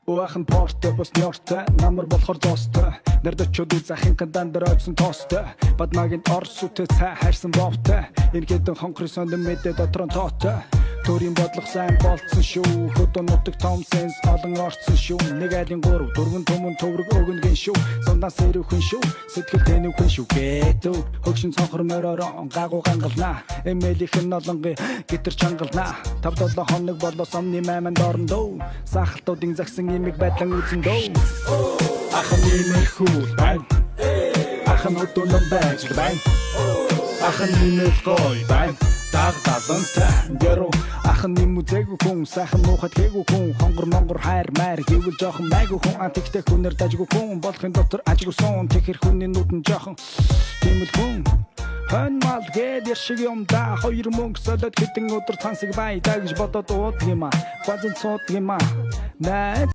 Уух нь портой, бус нёртой, намар болохоор зоостой. Нэрдэчүүд захин дан дээр ойдсон тоостой. Бадмагийн орс сүтэ цай хайрсан бовтой. Иргэдэн хонхрын сондон мэдээ дотрон тоотой. Төрийн бодлого сайн болцсон шүү. Хөдөө нутаг том сенс олон орцсон шүү. Нэг айлын 3 4 түмэн төврөг өгөнгөн шүү. Сундаас ирүүхэн шүү. Сэтгэл тэнүүхэн шүү гэдэг. Хөгшин цонхор моророо гагуу гангалнаа. Эмээлийнх нь олонгийн гитэр чангалнаа. 5 7 хоног болоо сомны майманд орно дөө. Сахалтуудын загсан имэг байдлан үзэн дөө. Ах нь иймэрхүү байна. Ах нь өдөөнөн байж л байна. Ах нь имэл гоё байна. Даг далантай гэрүү ах нь юм үзээгүй хүн, сайхан муухай гээгүй хүн, хонгор монгор хайр майр гэвэл жоохон майгүй хүн, антиктэй хүнээр дажгүй хүн болохын дотор ажгүй сон, тэгэхэр хүний нүдэн жоохон тийм л хүн. Хонь мал гээд яр шиг юм да, хоёр мөнгө солиод хэдэн өдөр тансаг бай да гэж бодоод уудаг юм а, базан цуудаг юм а. Найз.